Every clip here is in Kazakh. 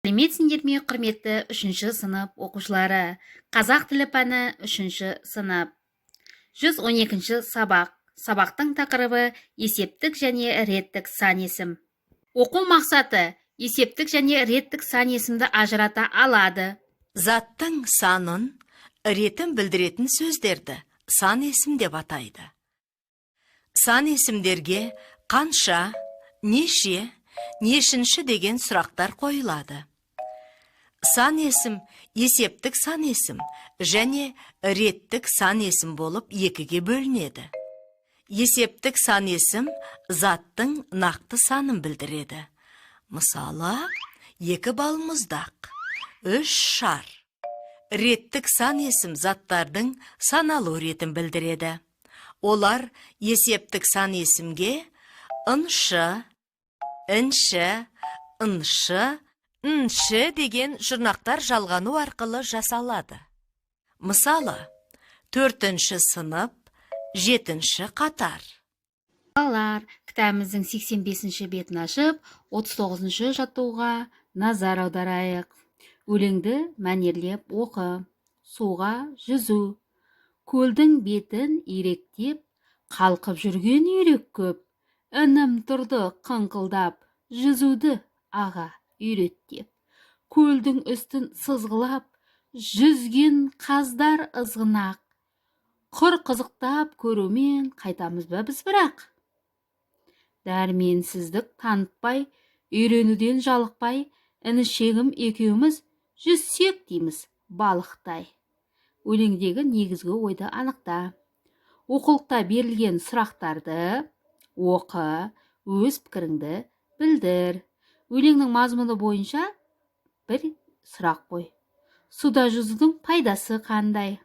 Сәлеметсіңдер ме, құрметті үшінші сынып оқушылары! Қазақ тілі пәні, үшінші сынып, 112 сабақ. Сабақтың тақырыбы: есептік және реттік сан есім. Оқу мақсаты: есептік және реттік сан есімді ажырата алады. Заттың санын, ретін білдіретін сөздерді сан есім деп атайды. Сан есімдерге қанша, неше, нешінші деген сұрақтар қойылады. Сан есім есептік сан есім және реттік сан есім болып екіге бөлінеді. Есептік сан есім заттың нақты санын білдіреді. Мысалы, екі балмұздақ, үш шар. Реттік сан есім заттардың саналу ретін білдіреді. Олар есептік сан есімге ыншы, інші, ыншы, нші деген жұрнақтар жалғану арқылы жасалады. Мысалы, төртінші сынып, жетінші қатар. Балалар, кітабымыздың 85 бетін ашып, 39 жаттығуға назар аударайық. Өлеңді мәнерлеп оқы. Суға жүзу. Көлдің бетін иректеп, қалқып жүрген үйрек көп. Інім тұрды қыңқылдап, жүзуді аға үйрет деп. Көлдің үстін сызғылап, жүзген қаздар ызғынақ. Құр қызықтап көрумен қайтамыз ба біз бірақ? Дәрменсіздік танытпай, үйренуден жалықпай, інішегім екеуміз жүзсек дейміз балықтай. Өлеңдегі негізгі ойды анықта. Оқулықта берілген сұрақтарды оқы, өз пікіріңді білдір. Өлеңнің мазмұны бойынша бір сұрақ қой. Суда жүзудің пайдасы қандай?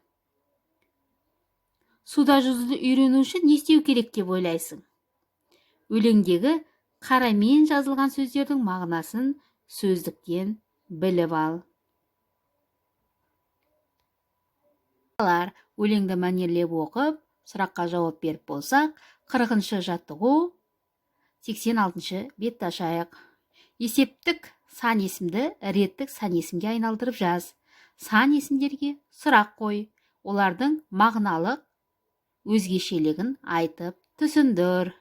Суда жүзуді үйрену үшін не істеу керек деп ойлайсың? Өлеңдегі қарамен жазылған сөздердің мағынасын сөздіктен біліп ал. Балалар, өлеңді мәнерлеп оқып, сұраққа жауап беріп болсақ, 40 жаттығу, 86 бетті ашайық. Есептік сан есімді реттік сан есімге айналдырып жаз. Сан есімдерге сұрақ қой, олардың мағыналық өзгешелігін айтып түсіндір.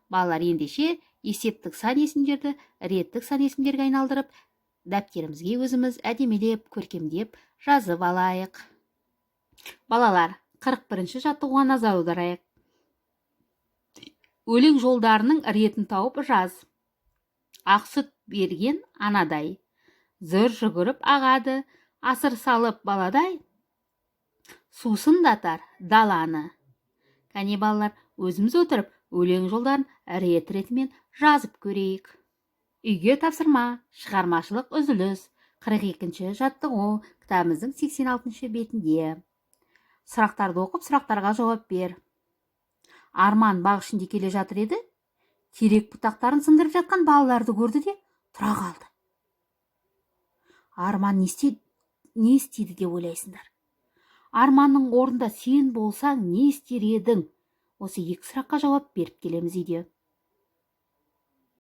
Балалар, ендеше есептік сан есімдерді реттік сан есімдерге айналдырып, дәптерімізге өзіміз әдемілеп, көркемдеп жазып алайық. Балалар, 41 жаттығуға назар аударайық. Өлең жолдарының ретін тауып жаз. Ақ сүт берген анадай, зыр жүгіріп ағады, асыр салып баладай, сусындатар даланы. Кәне, балалар, өзіміз отырып өлең жолдарын рет ретімен жазып көрейік. Үйге тапсырма: шығармашылық үзіліс, 42 жаттығу, кітабымыздың 86 бетінде. Сұрақтарды оқып, сұрақтарға жауап бер. Арман бақ ішінде келе жатыр еді, терек бұтақтарын сындырып жатқан балаларды көрді де тұра қалды. Арман не істейді деп ойлайсыңдар? Арманның орнында сен болсаң, не істер едің? Осы екі сұраққа жауап беріп келеміз үйде.